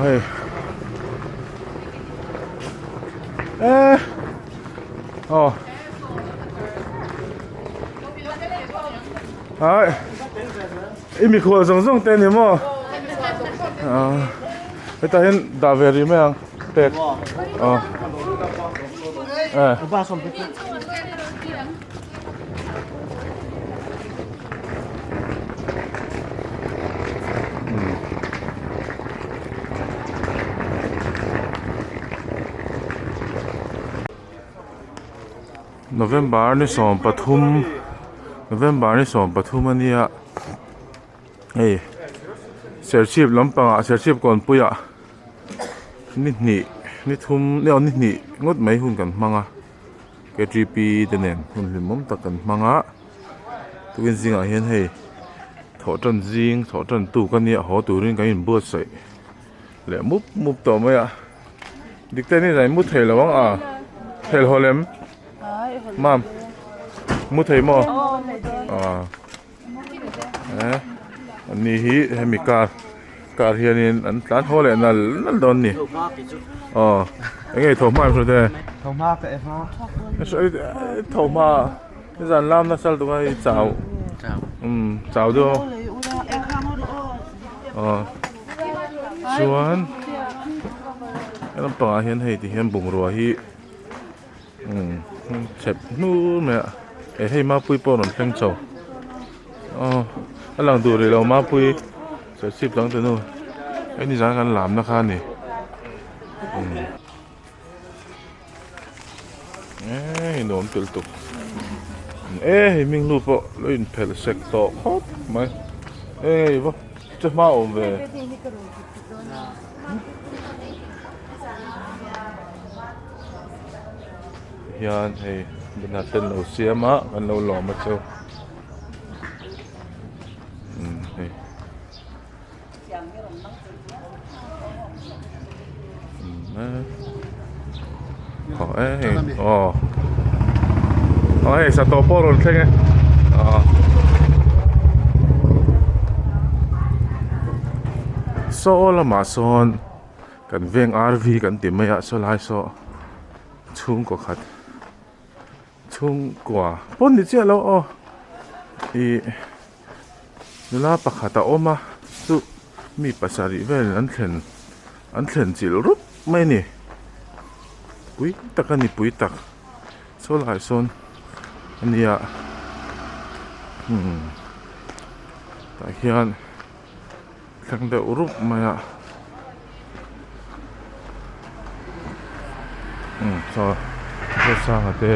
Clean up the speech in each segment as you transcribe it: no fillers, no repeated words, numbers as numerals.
hei eh aw ai i mikhual zawng zawng te ni maw ah hetah hian dah ve rih mai ang pek aw eh. November ni 13 November ni 13 a nia hei Serchhip lampangah Serchhip kawnpuiah ni hnih ni thum ni hnih ngawt mai hun kan hmang a. Ktp te nen hun hlimawm tak kan hmang a tukin zingah hian hei thawh tan zing thawh tan tuk a nia haw turin kan inbuatsaih leh mup mup tawh mai a dik te ni zai mu thei lo ang a thei haw lem mam mu thei maw ah eh an ni hi hemi car car hianin an tlan haw leh nal nal dawn ni aw eng nge tho hma em hre te tho hma ka e hma tho hma nizan lam nasa lutuk a hei chau um chau deuh aw chuan he lampangah hian hei ti hian bungrua hi umm chep hnur mai a eh hei mapui pawh a rawn thleng chho aw a lang duh rih lo mapui serchhip dang te nu hei nizan kan lam na kha a ni umm eee nuam tel tuk eh hei hming nu pawh lo in phelh sek tawh khawp mai eh va che hma awm ve. Hian hei banner te an lo siam a kan lo lawm a chu umm hei aw hei aw aw hei sato pawh a rawn thleng e aw saw lamah sawn. Kan veng RV kan ti mai a saw lai saw chhungkaw khat chhungkua pawn ni chiah lo aw ih nula pakhat a awm a chu mi pasarih vel an thlen an thlen chilh rup mai a ni pui tak a ni pui tak saw lai sawn a nia umm tah hian. Thleng deuh rup mai a umm chaw sanga te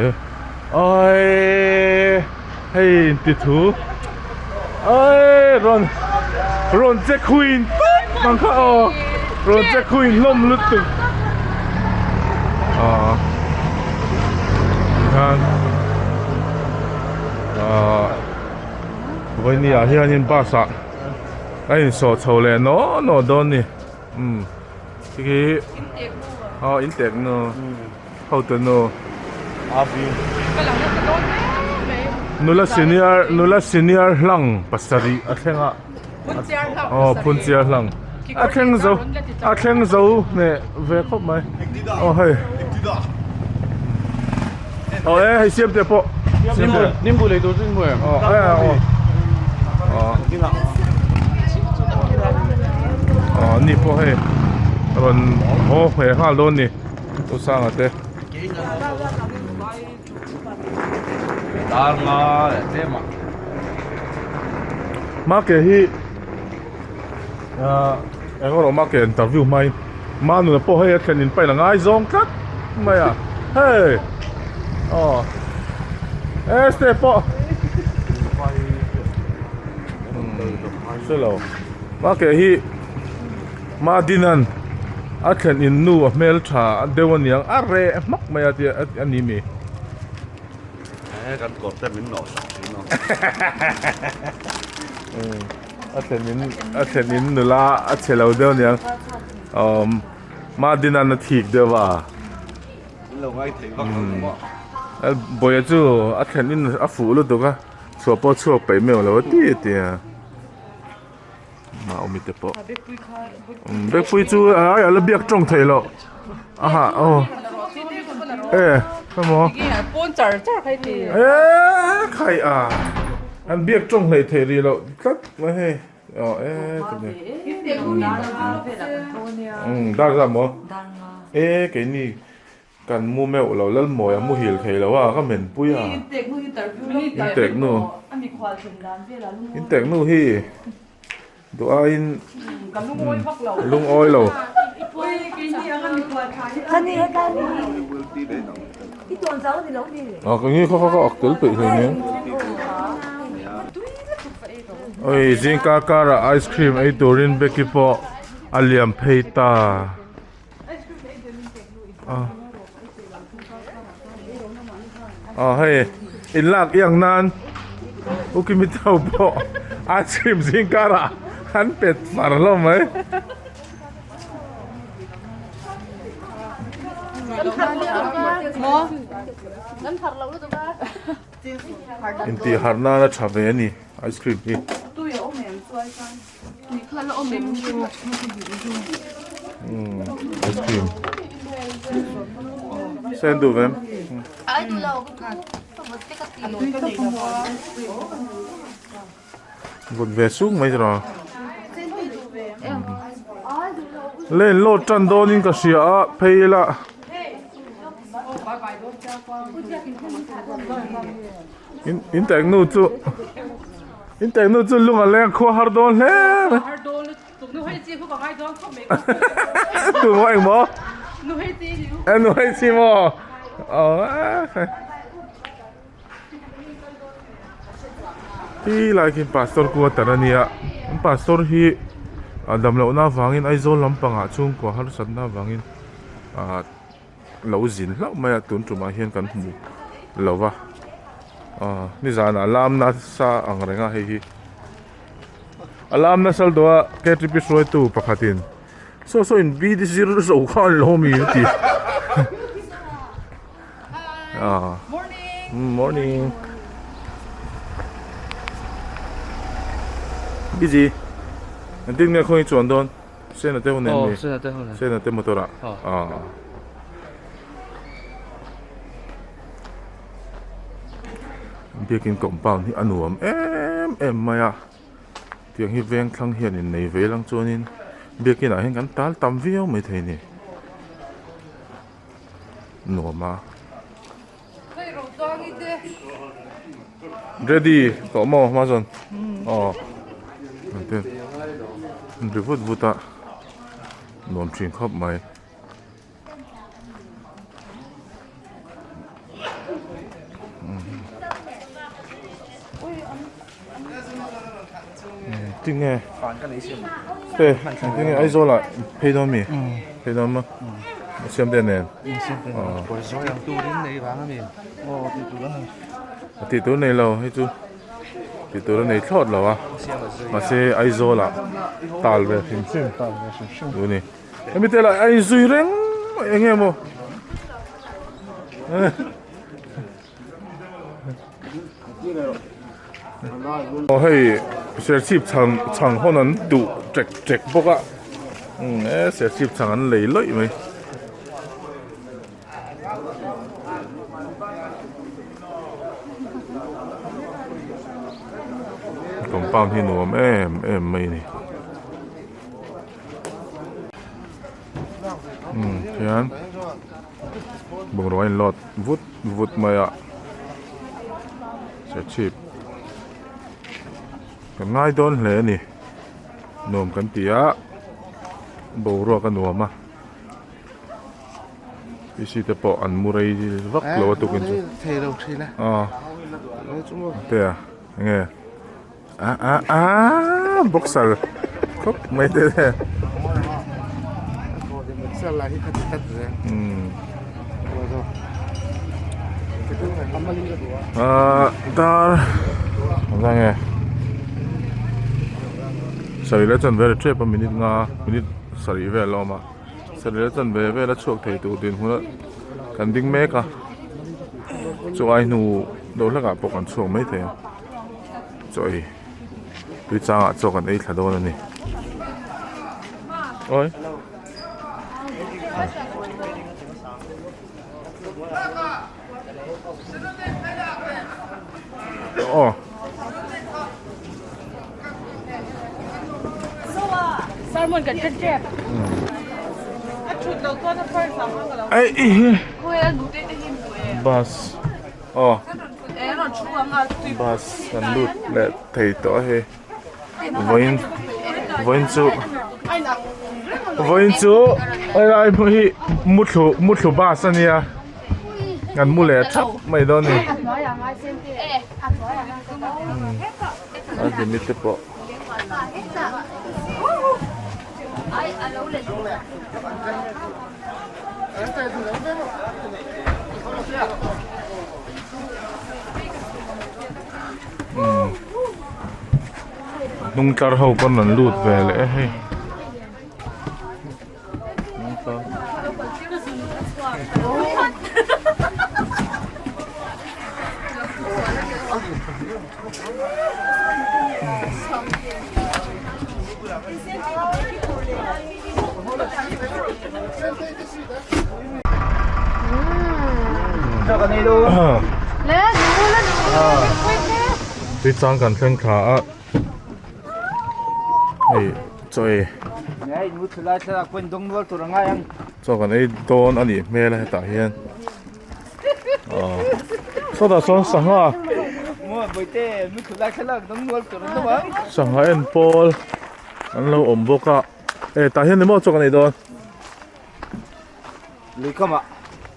awii hei inti thu awii rawn rawn che khuin tawp ang kha aw rawn che khuin hlawm lutuk aw tikhan ahh vawiini ah hianin bus ah. A insawh chho leh naw naw dawn ni umm khi khi aw in tek nu hotu nu nula senior nula senior hlang pasarih a thleng a aw phun chiar hlang a thleng zo a thleng zo hneh ve khawp mai aw hei aw e hei siam te pawh siam te nimbu lei tur chu nimbu em aw e aw aw aw ni pawh hei rawn haw hmel nghal dawn ni u sanga te dar nga leh tlem ah make hi ah eng erawh make interview hmain Manuna pawh hei a thlen in pain a ngaizawng tlat mai a hei aw este pawh hrelo make hi Madinan a thlen in nu a hmeltha deuh aniang a reh hmak mai a tia a ni mi. He kan kawr te min nawh sak thin a. A thlen in a thlen in nula a chhe lo deuh aniang awm Madinan a thik deuh a. Min lo ngai thei vak lo maw. Bawia chu a thlen in a fuh lutuk a chhuah pawh chhuak peih meuh lo a ti a tia. Maawmi te pawh Bekpui chu ai a la biak tawng theih loh aha aw e emaw e khai a an biak tawng hleih theih rih loh tlat mai hei aw e dar zat maw e keini. Kan mu meuh lo, Lalmawi a muhil thei lo a, ka men pui a. Intek nu. Intek nu hi duh aiin lungawi lo. A ka nge kha kha ka ak tel peih hlei nen. Oi zingkar karah ice cream ei turin Becky pawh a liam phei ta. Aw hei in lak iang nan u Kimi tho pawh ice cream zing karah an pet far hlawm mai. Intih harh nan a tha ve a ni ice cream hi. Ice cream sen duh vem vut ve suk mai tiraw len load tan dawnin ka hria a phei ila in tek nu chu. In tek nu chu lung a leng khua har dawn hle mai. Har dawn lutuk nu hei chi khu ka ngai dawn khawp mai. Tu maw eng maw? Nu hei chi ni. E nu hei chi maw? Aw Ti lai khi pastor quarter a nia. An pastor hi a dam lohna avangin Aizawl lampangah chhungkua harsatna avangin ah lo zin hlauh mai a tun tumah hian kan hmu lo va ah nizanah lam nasa ang reng a hei hi a lam nasa lutuk a ktp hruaitu pakhatin saw saw in bd zir zo kha an lo mi a ti ah morning busy engtin nge khawnge chuan dawn. Sena te ho nen mi? Sena te ho nen. Sena te motor ah? Ah. Biakin compound hi a nuam em em mai a. Tiang hi veng thlang hian in nei ve lang chuanin biakin ah hian kan tal tam viau mai thei a ni. Nuam a. Ready tawh maw hma zawn aw ri vut vut a nuam thin khawp mai. Tinge te tinge Aizawl ah phei dawn mi phei dawn maw siam te nen a tih tur nei lo hei chu tih tur a nei thlawt lo a mahse Aizawl ah tal ve hrim hrim tur a ni hemi te lah a inzui reng mai eng nge maw. Aw hei serchhip chhang chhang hawn an duh ṭek ṭek bawk a umm e serchhip chhang an lei lawih mai. Compound hi nuam em em mai a ni. Umm tihian. Bungrua a inlawt vut vut mai a serchhip kan ngai dawn hle a ni nuam kan ti a boruak a nuam a P C te pawh an mu rei vak lo a tukin chu aw te a enge ah ah ah boxer khawp mai te te ah dar eng nge sarih leh chanve ri tep a minute nga minute sarih vel a awm a sarih leh chanve vel a chhuak thei tur dinhmun a kan ding mek a chu ai hnu deuh hlekah pawh kan chhuak maithei a. Chaw ei tui changah chaw kan ei thla dawn a ni. Oi. Aw. Sermon kan ṭhen ṭep. A ṭhut lo chuan a first ang a ka lo. Ei i hi. Khawi a nute te hi hmu e. Bus. Aw. E rawn ṭhu ang a tui. Bus kan lut leh thei tawh a hei. Vawiin vawiin chu vawiin chu helai hmun hi muthlu muthlu bus a nia kan mu leh thap mai dawn a ni a limit te pawh. Hnung tlar ho pawn an lut ve leh a hei Tui chang kan thleng thla a hei chaw ei chaw kan ei dawn a nih hmel a hetah hian aw sawtah sawn sangha sangha en pawl an lo awm bawk a e tah hian ni maw chaw kan ei dawn. Lui kamah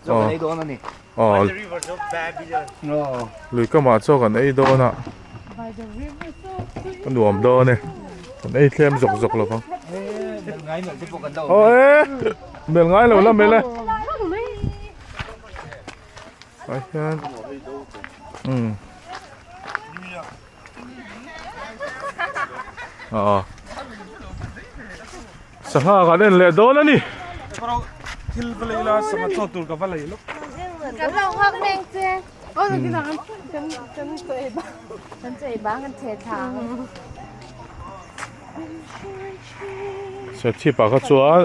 chaw kan ei dawn a ni. Aw lui kamah chaw kan ei dawn a a nuam dawn e kan ei thlem zawk zawk lo vang aw e mel ngai lo la mel e ah hian umm aw Sangha kan en leh dawn a ni. Thil va lei la sangha chaw tur ka va lei lawk. Kan lo nghak meng che. Aw kan kan kan chaw ei bang. Kan chaw ei bang kan che thang. Serchhip ah kha chuan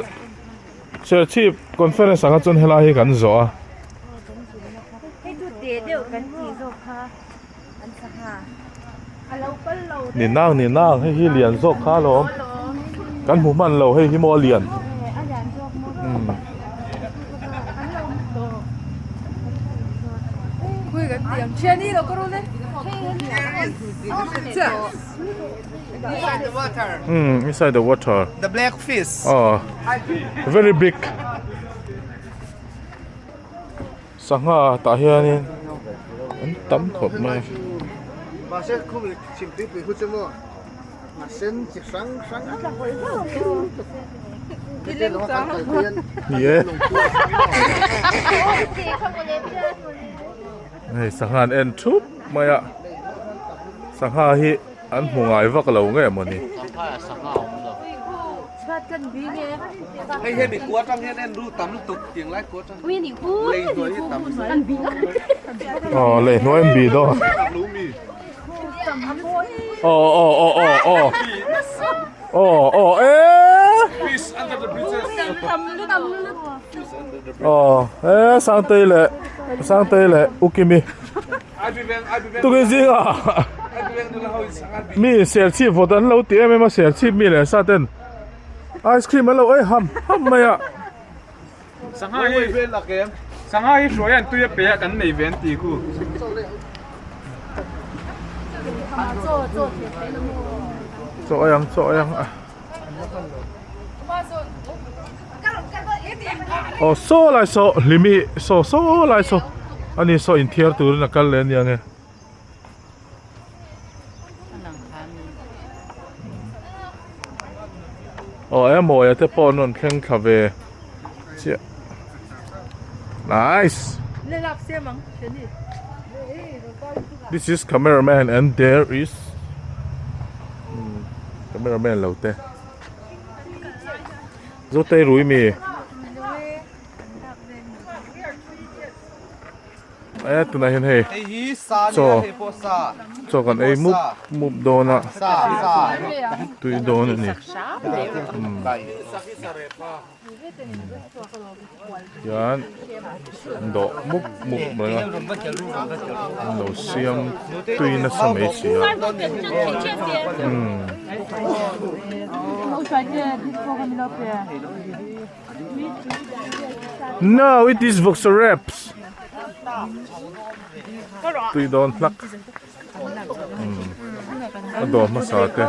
Serchhip conference ah kha chuan helai hi kan zawh a. Hei chu te deuh kan tih zawk kha. An sangha a lo kal lo Ni nang ni nang hei hi lian zawk kha alawm kan hmu hman lo hei hi maw a lian Um inside the water The black fish. Oh very big Sangha tah hianin an tam khawp mai a. Ni e. Hei sangha an en thup mai a sangha hi an hmu ngai vak lo nge mawni. Hei hian i kua atang hian en ru tam lutuk tiang lai kua atang lei hnuai hi tam Aw lei hnuai an bi dawn Aw aw aw aw aw aw aw e Aw e Sangtei leh Sangtei leh Ukimi Tukin zingah mi serchhip vawt an lo ti em em a serchhip mi leh sa ten ice cream an lo ei ham ham mai a. Sangha hi sangha hi hruai an tui a pe a kan nei ve an ti khu. Chaw ei ang chaw ei ang a. Aw saw lai saw hlimi saw saw lai saw ani saw inthiar turin a kal leh ania nge. Aw e mawia te pawh an rawn thleng thla ve chiah nice this is camera man and there is camera man lo te Zotei rui mi. E tunah hian hei chaw chaw kan ei mup mup dawn a tui dawn a ni hian dawh mup mup mai a an lo siam tui nasa mai si a umm. No it is vawksa wraps tui dawn hlak a dawr hmasa te.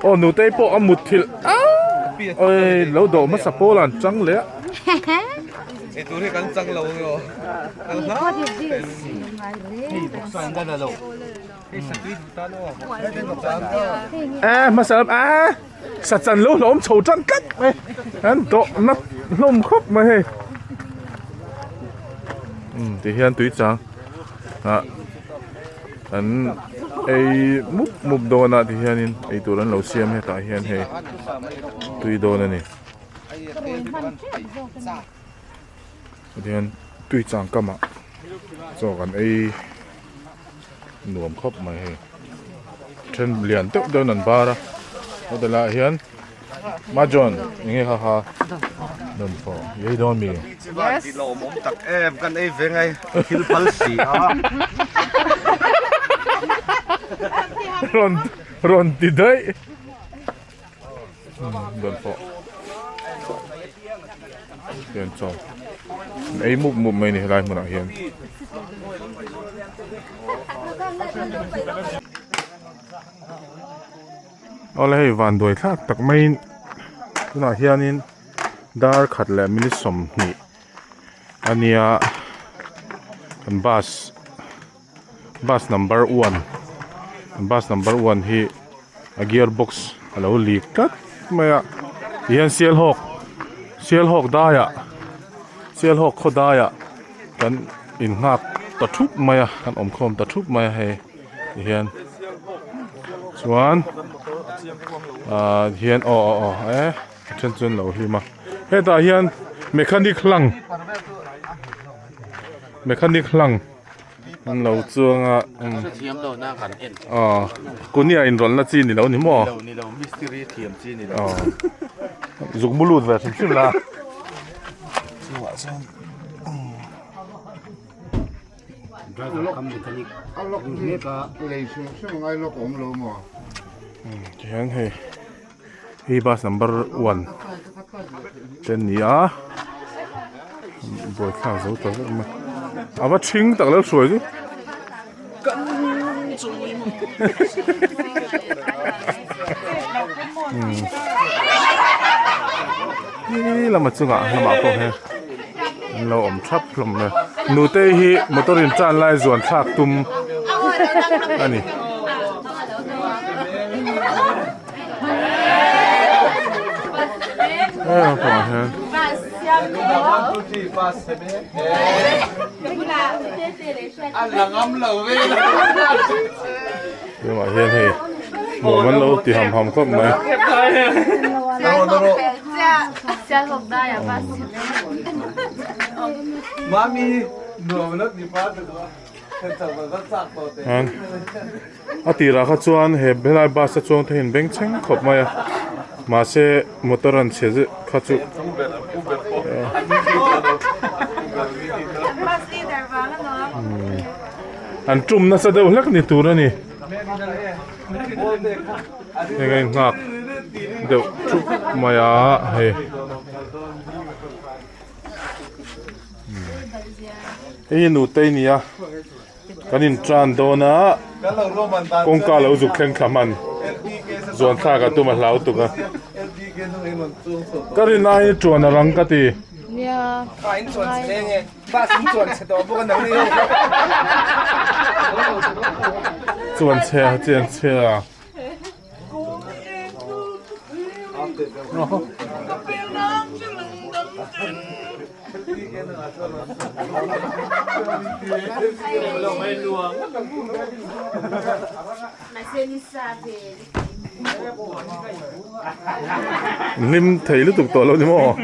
Aw nutei pawh a mut thilh oi lo dawh hmasa pawl an chang leh a. Eitur hi kan chang lo nge aw. E hmasa lam a sa chan lo hlawm chho tan tlat mai an dawh na hlawm khawp mai hei. Umm ti hian tui chang ah an ei mup mup dawn a ti hianin eitur an lo siam hetah hian hei tui dawn a ni tihian tui chang kamah chaw kan ei nuam khawp mai hei then lian deuh deuhin an bar a hotel ah hian Majon eng nge kha kha rawn fawh i ei dawn mi? Yes. Ti lawm awm tak em kan ei ve ngai thil phal si a. Rawn rawn ti daih. Rawn fawh. Hian chaw an ei mup mup mai ni helai hmunah hian. Awle hei van duai thlak tak maiin tunah hianin dar khat leh minute 20 a nia kan bus bus number 1 kan bus number 1 hi a gear box a lo leak tlat mai a tihian sialhawk sialhawk daiah sialhawk khaw daiah kan innghak ta thup mai a kan awm khawm ta thup mai a hei. Tihian chuan ah hian aw aw aw e a then chu an lo hlim a hetah hian mechanic hlang mechanic hlang an lo chuang a aw kunia inrawlhna chi ni lo ni maw aw zuk mu lut ve hrim hrim la. Tihian hei hei bus number 1 te an ni a buaithlak zo ta vek mai a va ṭhing tak lo hruai chu he lama chungah lamah pawh hian an lo awm thap hlawm mai a. Nutei hi motor in tan lai zuan thlak tum a ni. Tunah hian hei nuam an lo ti ham ham khawp mai. A tirah kha chuan he helai bus a chuang te hi an beng thleng khawp mai a mahse motor an chhe zet kha chu an tum nasa deuh hlek ni tur a ni heng a inghak deuh thup mai a hei. Hei hi nutei nia kan in tan dawn a kawngka lo zuk thleng thla hman zuan thlak a tum a hlau tuk a ka rin aiin tuan a rang ka ti. Chuan chhe a chian chhe a. Hlim thei lutuk tawh lo ni maw?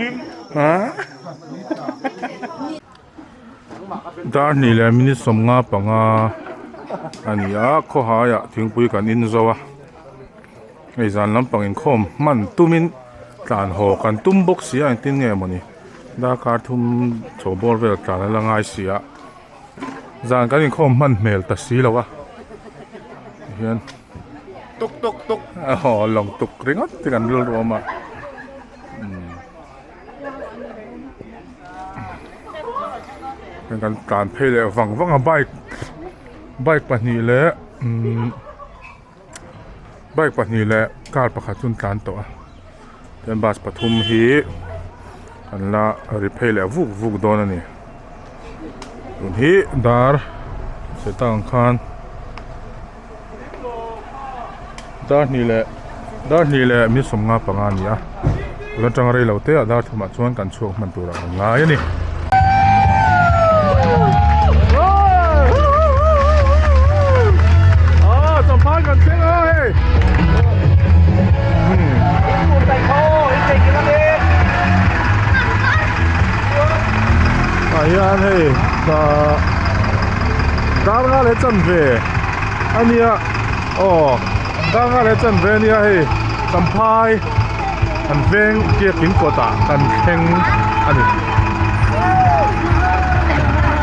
Ha? Dar hnih leh minute 55 a ni a, khawhaiah thingpui kan in zo a. Hei zan lampang inkhawm hman tumin tlan haw kan tum bawk si a engtin nge mawni darkar thum chho bawr vel tlan a la ngai si a zan kan inkhawm hman hmel ta si lo a tihian tuk tuk tuk aw lawng tuk ringawt te kan rilru awm a umm kan tlan phei leh vang vang a bike bike pahnih leh umm. Bike pahnih leh car pakhat chu an tlan tawh a chuan bus pathum hi an la ri phei leh vuk vuk dawn a ni tun hi dar sawi tak ang khan dar hnih leh dar hnih leh minute 55 a ni a tun atanga rei lo te ah dar thumah chuan kan chhuak hman turah kan ngai a ni. Hian hei dar nga leh chanve a nia aw dar nga leh chanve a nia hei champhai Kan veng biakin kawtah kan thleng a ni.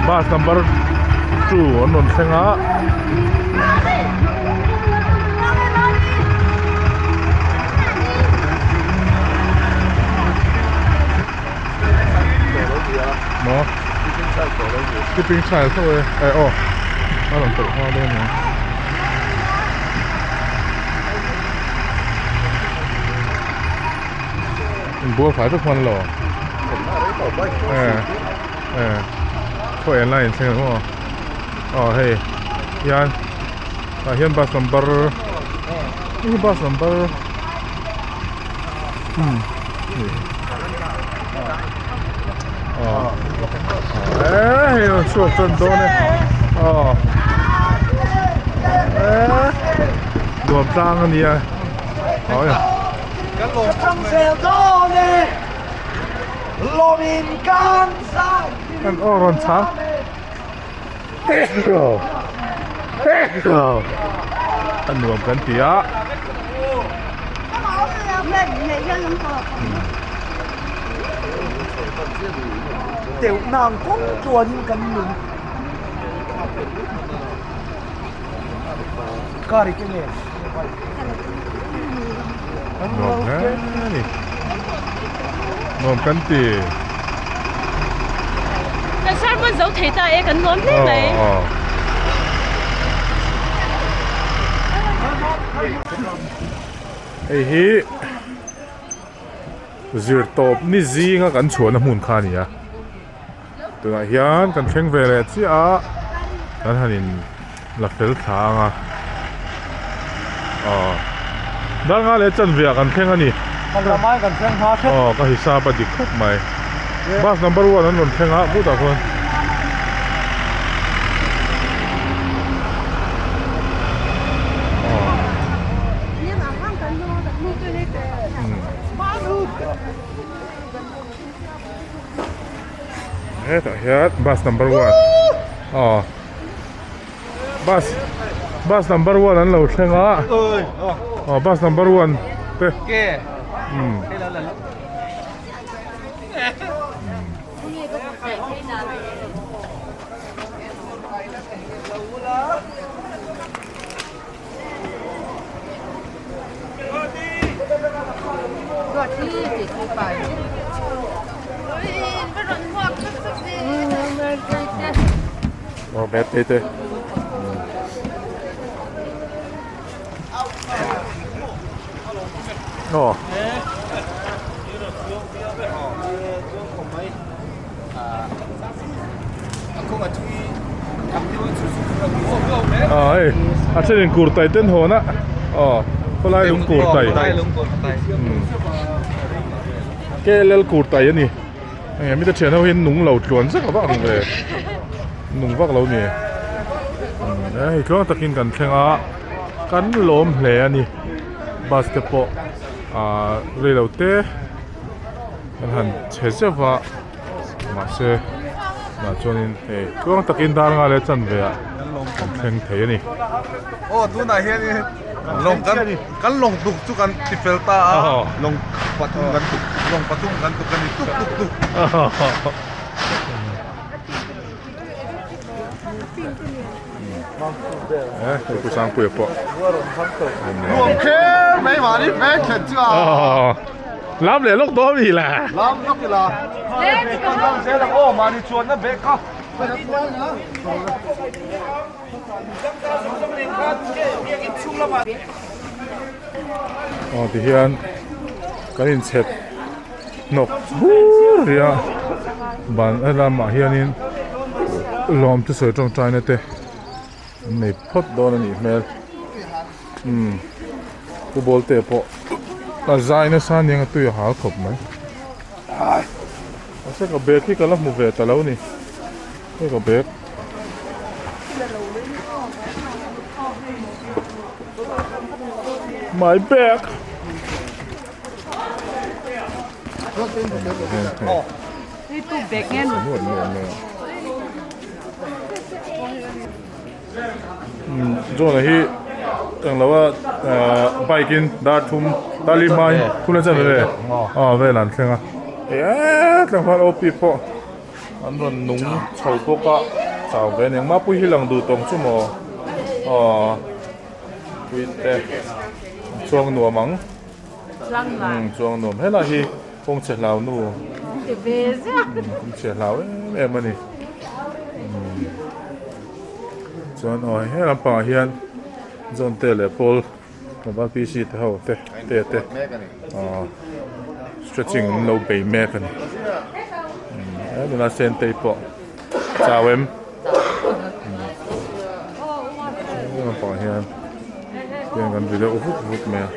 Bus number 2 an rawn thleng a. Maw? Sleeping child tho e. Eh aw. A rawn tawlh hma dawn nia. Inbual fai vek hman lo eh eh khawi an la inthleng ang aw aw hei hian tah hian bus number hei hi bus number umm aw eh hei rawn chhuak tan dawn e aw eh nuam tlang a nia aw ya kan aw rawn chhang a nuam kan ti a. Nuam hle a ni nuam kan ti. Kan sermon zo thei ta e kan nuam hle mai. Hei hi zirtawp ni zinga kan chhuahna hmun kha a ni a tunah hian kan thleng ve leh chiah a kan han in la fel thla ang a aw dar nga leh chanve ah kan thleng a ni aw ka hisap a dik khawp mai bus number one an rawn thleng a butah khuan. Hetah hian bus number one aw bus bus number one an lo thleng a aw bus number one te umm. Aw bet te te. Aw. Aw hei a thenin kurtai ten hawn a aw khawlai lung kurtai. KLL kurtai a ni eng mite thian ho hi nung lo tluan zek a vak ang ve nung vak lo ni hei tluang takin kan thleng a kan lawm hle a ni bus te pawh ah rei lo te kan han chhe zeuh va mahse tah chuanin hei tluang takin dar nga leh chanve ah kan thleng thei a ni. Aw tunah hianin lawng kan kan lawng tuk chu kan ti fel ta a lawng pathum kan tuk lawng pathum kan tuk a ni tuk tuk tuk. Hei Pu Sangpuia pawh Nuam kher mai mahni vek thlen chu a. Lam leh lawk dawn mi la. Lam lawk ila. Zel ang aw mahni chuanna bag kha. Aw tihian kan inchhep hnawk bur rih a ban lamah hianin lawm thusawi tawngtaina te an nei phawt dawn a nih hmel umm pu bawlte pawh a zai nasa aniang a tui a hal khawp mai mahse ka bag hi ka la hmu ve ta lo a ni hei ka bag. My bag. John-a hi englo a bike in dar thum dar li hmain thum la chan ve a vel an thleng a eee tlangval OP pawh an rawn nung chho bawk a chau ve aniang mapui hi lang duh tawng chu maw aw puite chuang nuam ang. Umm chuang nuam helai hi kawng chhe hlau nu kawng chhe hlau em em a ni umm chuan aw he lampangah hian John te leh Paul mobile PC te ho te te te aw stretching an lo bei mek a ni umm he nula sentei pawh chau em he lampangah hian hian kan ri deuh vut vut mai a.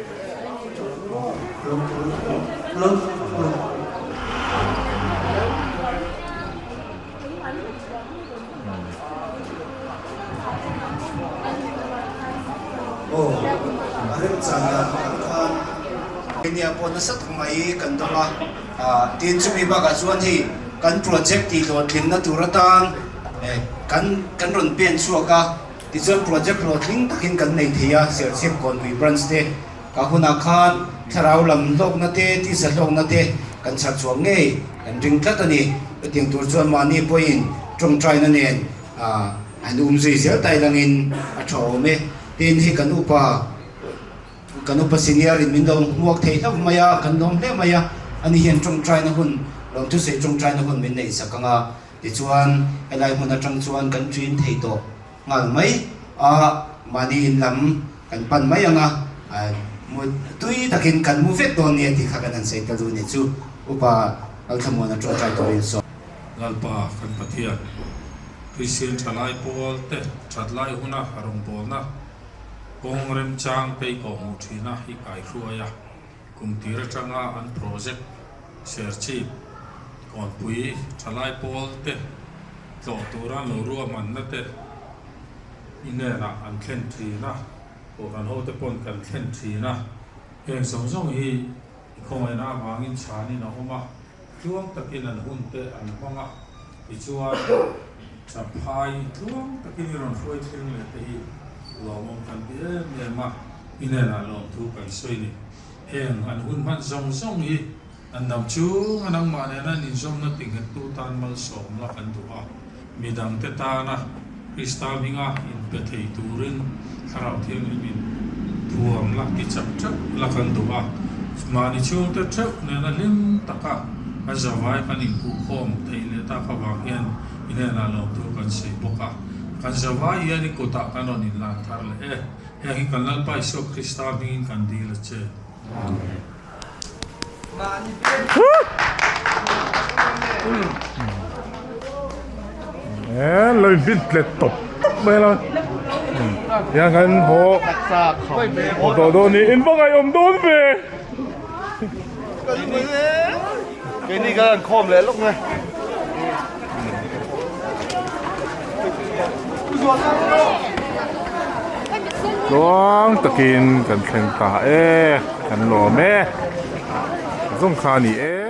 Aw, a remchan dan pakhat khan Kenya pawh nasa tak mai kan dawng a, tin chumi bakah chuan hei kan project tih hlawhtlinna tur atan kan kan rawn pen chhuak a. Tichuan project hlawhtling takin kan nei thei a, Serchhip Kawnpui Branch te ka hunah khan thlarau lam hlawkna te, tisa hlawkna te kan chhar chhuak ngei kan ring tlat a ni. Chutiang tur chuan mahni pawhin tawngtaina nen han um zui zel tai langin a tha awm e. Tin, hei kan upa kan upa senior in min lo hmuak thei hlauh mai a, kan lawm hle mai a, ani hian tawngtaina hun, lawmthusei tawngtaina hun min neih sak ang a. Tichuan, helai hmun atang chuan kan ṭin thei tawh nghal mai a, mahni in lam kan pan mai ang a, mu tui takin kan mu vek dawn nia tih kha kan han sawi ta duh ni chu Upa Lalthlamuana tawngtai turin sawi. Lalpa kan Pathian, Kristian thalai pawl te that lai huna rawngbawlna kawng remchang pei kawh hmuh thina i kaihruai a. Kum tir atanga an project Serchhip, Kawnpui, Thalai pawl te tlawh tura lo ruahmanna te i hnenah an thlen thin a, Kohhran hote pawn kan thlen thin a, heng zawng zawng hi i khawngaihna avangin chhanin a awm a, tluang takin an hun te an hmang a, tichuan Champhai tluang takin i rawn hruai thleng leh te hi lawmawm kan ti em em a, i hnenah lawmthu kan sawi ni. Heng an hun hman zawng zawng hi an dam chunga nangmah nena an inzawmna tinghettu tan malsawm la kan duh a, midangte tana Krista hminga inpe thei turin Thlarau Thianghlimin thuam la ti chak chak la kan duh a, mahni chhungte theuh nena hlim taka kan zavai kan inkuhkhawm theih leh tak avang hian i hnenah lawmthu kan sawi bawk a, kan zavai hian i kutah kan rawn inlan thar leh e. Heng hi kan Lalpa Isua Krista hmingin kan dil a che. Amen. Eh, lo in bin tlet tawp tawp mai la. Hian kan haw haw tawh dawn ni in va ngaihawm dawn ve. Keini kan han khawm leh lawk nge. Tluang takin kan thleng ta e, kan lawm e. Zawng kha a ni e.